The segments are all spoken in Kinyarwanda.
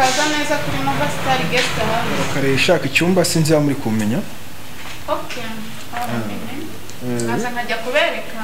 Murakaza neza kuri Nova Star Guest House. Kare shaka icyumba sinzi ya muri kumenya. Okay. Naza nkajya kubereka.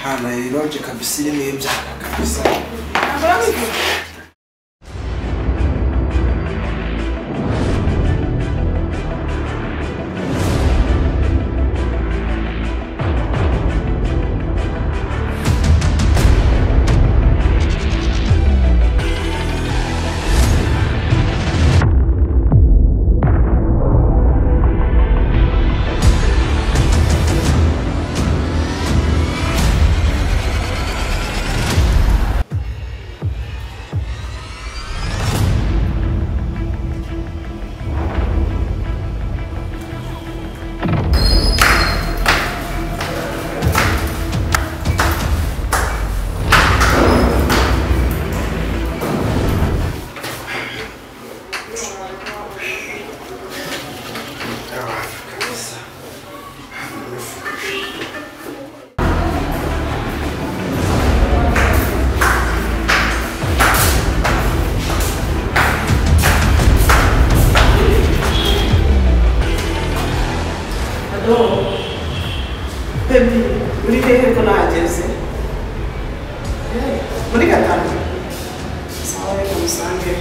Hana iroje kabisa irimo ibyana kabisa. Baby, uri hehe ko nahageze? Muri gatanu? Sawa reka musange.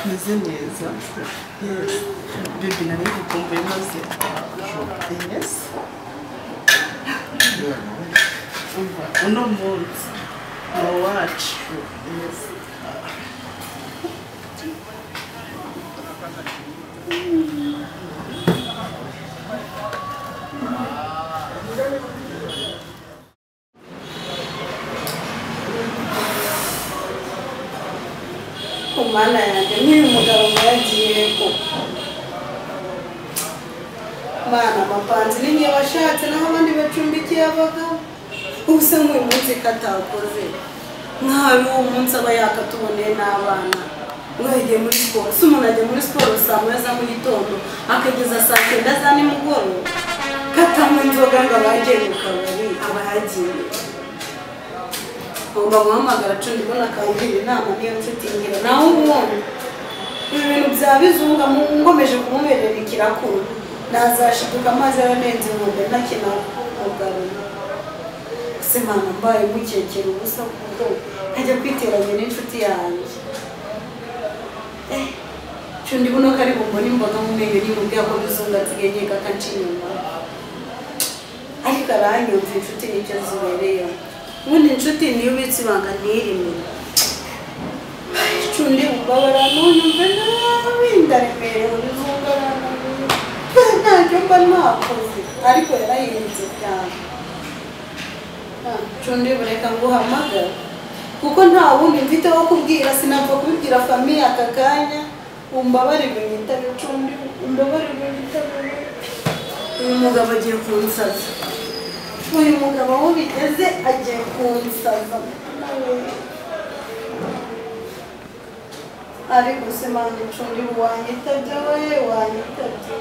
Meze neza. Yes. Baby nari ngukumbuye maze. Yes. Uno munsi ni uwacu. Yes. Mana yanjye nk'uyu mugabo yagiye ko mana amapanzi ni ngiye washatse naho abandi bacumbikiye abagabo ubuse nk'uyu munsi katakoze nk'aho uwo munsi aba yakatuboneye n'abana mwagiye muri siporo si umuntu ajya muri siporo saa moya za mu gitondo akageza saa cyenda za nimugoroba katanywa inzoga ngo aba yagiye mu kabari aba yagiye. Ngomba guhamagara Cundi mbona akambwira inama niyo nshuti ngira naho ubundi ibi bintu bya bizunga ngomeje kumuberera ikirakuru nazashiduka amazi yaranenze inkombe ntakinakugarura. Ese mama mbaye mukekera ubusa kuko nkajya kwiteranya n'inshuti yanjye. Cundi buno kari bumbone imboga mu menyo nimubwira ko bizunga nsigaye nkeka akanca inyuma ariko aranyumva inshuti nicyo zibereyeho. Ubundi inshuti niyo ubitse ibanga ntirimire. Cundi umbabara ntunyumve nabi ndaremerewe bizunga ntacyo mba nakoze ariko yarahindutse cyane. Cundi bureka nguhamagara kuko nta wundi mfite wo kubwira sinapfa kubibwira famiye aka kanya. Umbabarire unyitabe Cundi, umbabarire unyitabe. Uyu mugabo agiye kunsaza. Uyu mugabo aho bigeze agiye kunsaza. Ariko se mwana icumbi wanyitabye we wanyitabye.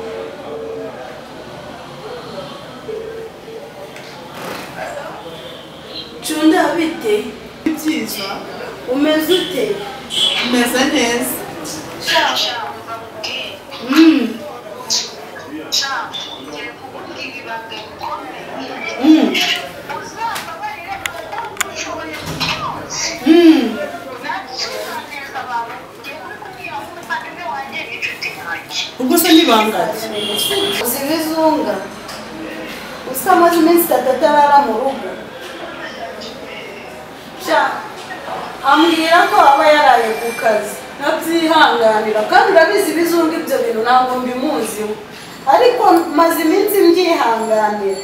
Cunda bite? Byiza. Umeze ute? Meze neza. Ubwo se nibangaki? Uzi bizunga. Usa amaze iminsi itatu atarara mu rugo. Sha ambwira ko aba yaraye ku kazi. Nabyihanganira kandi urabizi bizunga ibyo bintu ntabwo mbimuziho. Ariko maze iminsi mbyihanganira.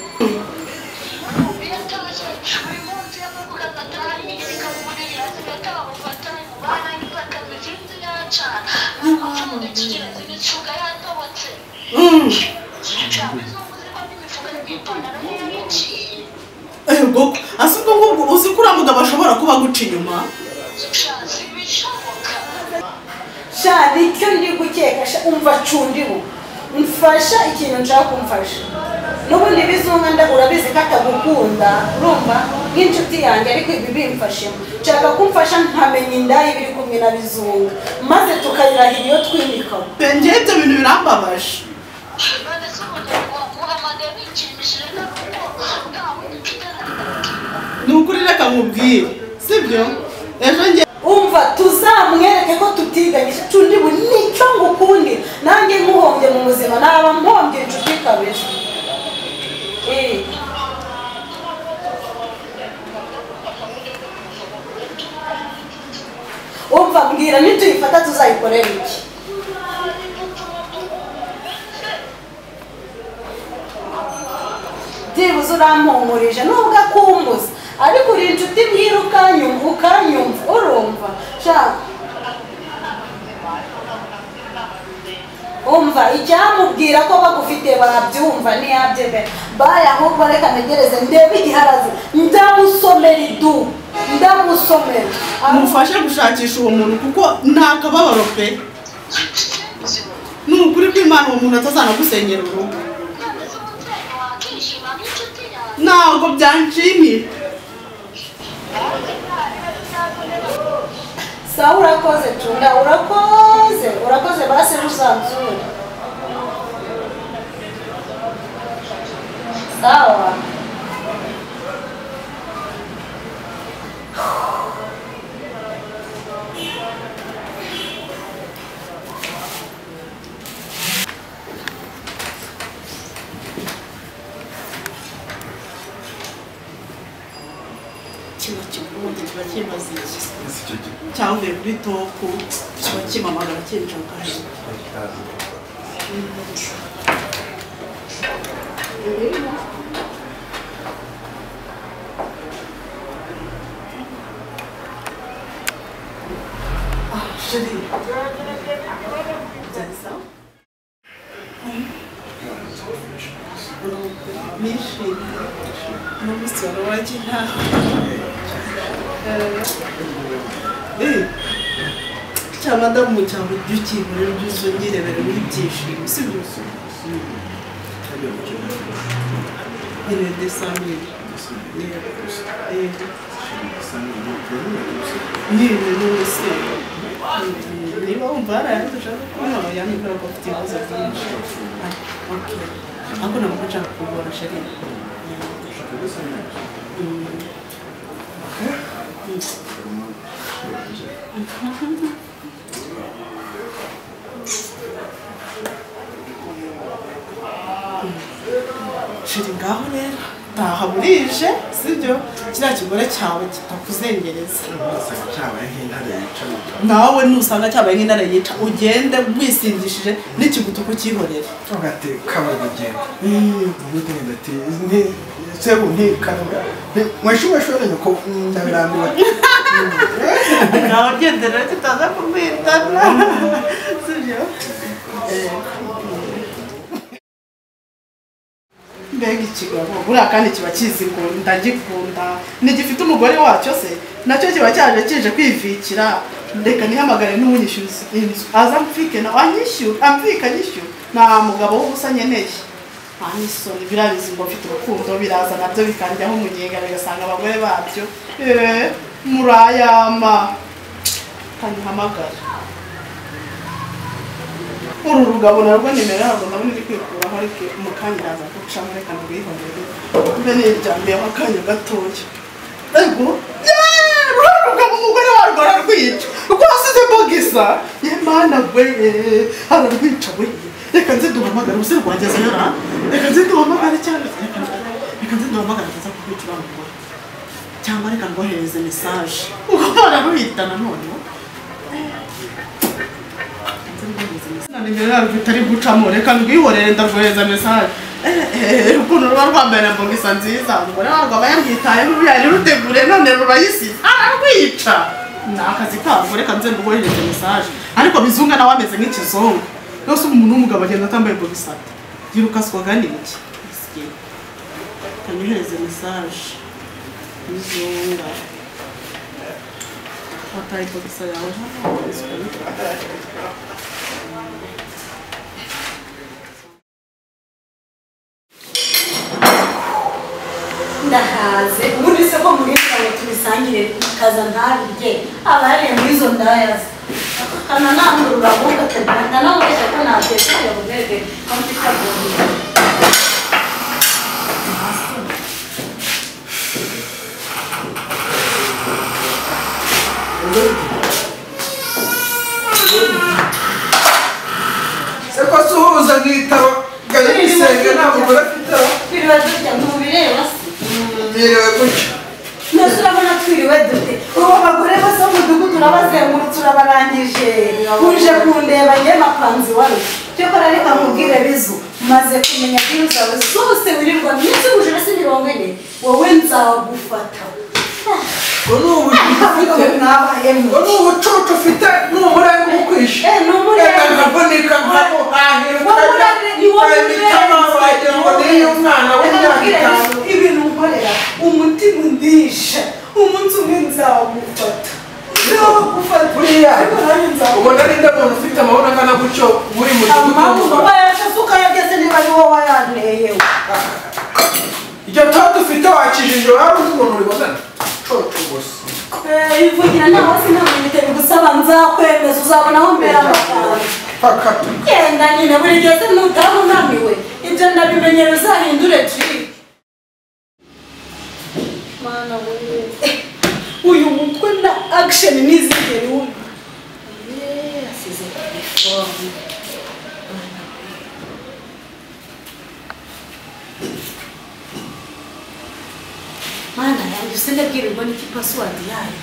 Ego, asubwo ngubwo uzi ko uriya mugabo ashobora kuba aguca inyuma. Sha nicyo ndi gukeka sha umva cundiho. Mfasha ikintu nshaka kumfasha. N'ubundi bizunga nda urabizi ko atagukunda, urumva nk'inshuti yanjye ariko ibi bimfashemo. Nshaka kumfasha nkamenya inda ibiri kumwe na bizunga maze tukayirahira iyo twimika. Njye ibyo bintu birambabaje. Ni ukuri reka nkubwire, sibyo? Ejo njye umva tuzamwereke ko tutiganyije cundi bu nicyo ngukundi nanjye nkuhombye mu buzima naba mpombye inshuti kabisa. Umva mbwira nituyifata tuzayikorera iki? Byibuze urampumurije nubwo akumbuza ariko uri inshuti mbwira ukanyumva ukanyumva urumva sha umva icyamubwira ko bagufite babyumva ntiyabyemera baye ahubwo reka ntegereze ndebe igiharazi ndamusomera idu ndamusomera mufashe gushakisha uwo muntu kuko nta kababaro pe. Ni ukuri kw'Imana uwo muntu atazanagusenyera urugo. Ntabwo byanshimira. Sawa urakoze Cunda urakoze urakoze basi rusanzure. Sawa. Kino kigundi kiba kimaze iki? Cyavuye kuri topu kiba kimamagara kinshaka. Ah, chérie. Nishimye. N'umunsi wari wagira. Cya madamu cyawe ujye ukingurira ujye uzongerebera muri byishimo sibyo? Nyine desamire. Nyine none se niba wumva hari ayandi ushaka kubona wayampa kubera ko afite ibibazo byinshi. Ariko ntabwo nshaka kugora chérie. Chérie ngaho rero taha burije sibyo? Kiriya kigore cyawe kitakuzengereza. Nawe nusanga cyabaye nk'intare yica ugende wisindishije n'ikigutuku cyihorere. Ngaho gendera kitaza kumwitana sibyo? cy'ikigabo buriya kandi kiba kizi ngo ndagikunda ntigifite umugore wacyo se nacyo kiba cyaje kije kwivikira reka nihamagare n'uwunyishyuza inzu aza amfike nawe anyishyura amfike anyishyura nta mugabo w'ubusa nkeneye nta n'isoni birabizi ngo mfite urukundo biraza nabyo bikanjyaho umunyenga bigasanga abagore babyo murayama kanyihamagara uru rugabo narwo nimero yarwo ndabona iri kwikuraho ariko mu kanya iraza gucamo reka ndwihorere mbe niryamiyeho akanya gatoya ego ruriya rugabo umugore warwo ararwica kuko wasize bogisa ye mana we ararwica we reka nze duhamagare ubuse rwagezeyo ra reka nze duhamagare cyangwa reka nze duhamagare aza kurwica uriya mugore cyangwa reka ndwohereze mesaje kuko bararuhitana noneho nimero yarwo itari gucamo reka ndwihorere ndarwohereza mesaje ukuntu ruba rwambaye na bogisa nziza umugore warwo aba yarwitayeho yari rutegure none rurayisize ararwica ni akazi karwo reka nze ndwohereze mesaje ariko bizunga nawe ameze nk'ikizungu yose umuntu w'umugabo agenda atambaye bogisa yirukaswaga n'iki kanyohereze mesaje bizunga wataye bogisa yawe hano ndahaze ubundi se ko muri kawe tubisangire kaza ntabirye abariye muri izo ndayaza kana nangurura ahubwo akagenda namubeshya ko natetse yabubebe ko mfite agomba se ko asuhuza nkitaba gahise ntabwo mugore afite twiriwe dutya ntubireba se mwiriwe gutya nose urabona twiriwe dute ubu abagore bose bo mu mudugudu urabazengurutse urabarangije uje kundeba nge mapanzi wari cyokora reka nkubwire bizu maze kumenya deal zawe zose wirirwa minsi ujana si 40 wowe nzagufata ngo ni ubujiji ufite ngo ni ubucucu ufite ni umurenge ugukwishe ni umurenge nkavunika nkaguhahira ukajya wagira ngo niyo umwana w'imyaka 5 ibintu nkorera umutima undisha umunsi umwe nzagufata nzagufata buriya ubona ari nde muntu ufite amaboko angana gutyo muri mudugudu amaboko bayashase ukayageze niba ari wowe wayanteye iryo toto ufite wakijije wari uzi umuntu uribonana coco gusa ivugira nawe sinamenye bigusaba nzakwemeza uzabona aho mbera amafaranga genda nyine buri gihe se nutaha unaniwe ibyo ndabimenyera uzahindure trip mana we uyu mutwe na action nizigera wumva asize telefone mana yanjye se ndabwirirwa n'iki password yayo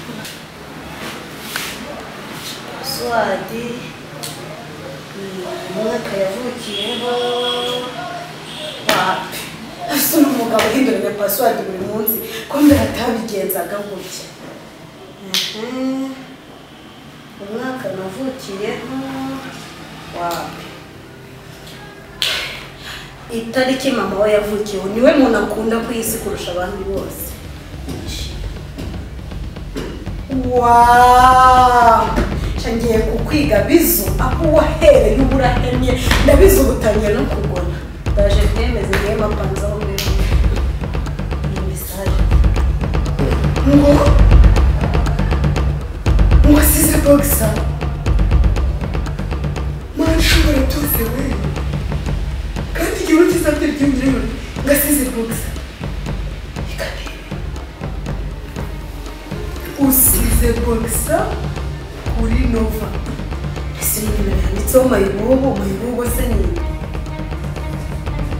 password umwaka yavukiyeho wapi ese umugabo uhinduranya password buri munsi ko mbere atabigenzaga gutya umwaka navukiyeho wapi itariki mama we yavukiyeho niwe muntu akunda ku isi kurusha abandi bose Wow! Ngiye kukwiga bizu aho wahereye uburahemye ndabizi ubutangiye no kugona ndaje kwemeza ngiye mapanza aho mbere iyi message ngo ngo asize boxer manshobora byose we kandi igihe kizatera iby'umuriro ngo asize boxer usize boxer kuri Nova ese ni nimero yanditseho mayibobo mayibobo se ni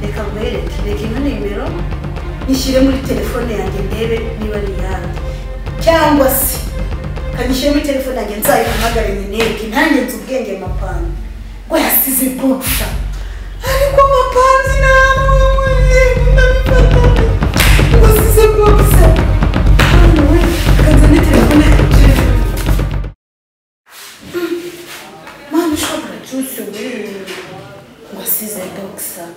reka nkwereke reka ino nimero nyishyire muri telefone yanjye ndebe niba ari iyanjye cyangwa se kanyishyire muri telefone yanjye nzayihamagare nyineke ntange nzi ubwenge mapanga ngo yasize boxer ariko mapanzi namwe ndabifata ngo asize boxer kanzane telefone yanjye mama ushobora byose we ngo asize boxer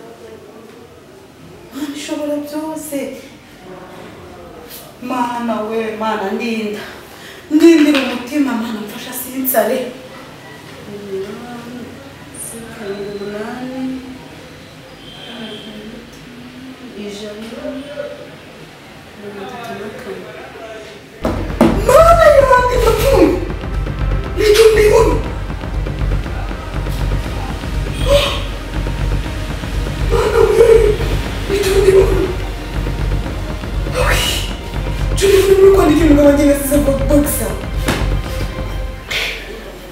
mama ushobora byose. Mana ndinda ndindira umutima Mana mfasha sinsare 8 134. Mana yanjye ndapfuye nicyo ndibona Mana we nicyo ndibona Turi kwandikira umugabo wanjye nasize boxer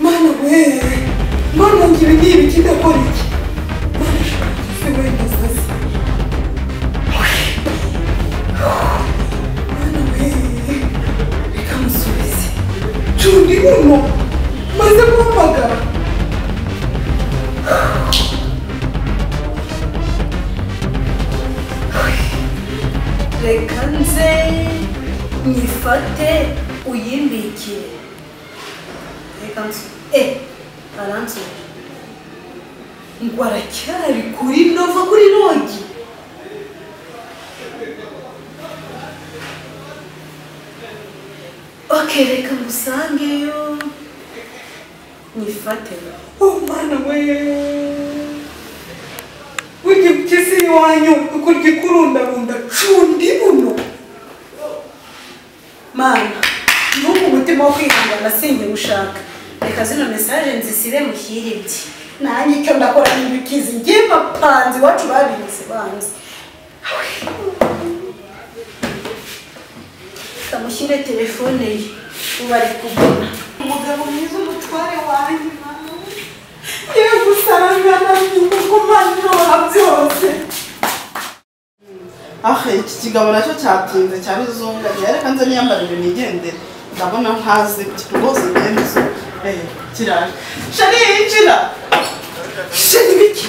Mana we Mana ngibi ngibi kidakora iki Mana se wenda sasa Mana we reka musubize Cundi uno maze guhamagara Reka nze nyifate uyimbikire reka nzu aransubiza ngo aracyari kuri Nova kuri rogi Okay reka ngusangeyo nyifate Oh Mana we wigipyisi iwanyu ukurya ikurundarunda cundi buno Mana n'ubu umutima wo kwihangana sinkiwushaka reka zino message nzisibe mushyire ibye nanjye icyo ndakora n'ibikizi ngiye mapanzi iwacu babizi banzi kamushyire telefone ye ubu ari kubona umugabo mwiza umutware wanjye Mana yewe gusarangana kuko Mana byose Ah iki kigabo nacyo cyatinze cyabizunga reka nze niyambarire nigendere ndabona ntazi rwose ngenzo kiraje Shari injira Shari biki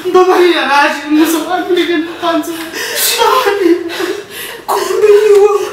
Mbabarira araje musobanurire mupanze. Kumbe ni wowe.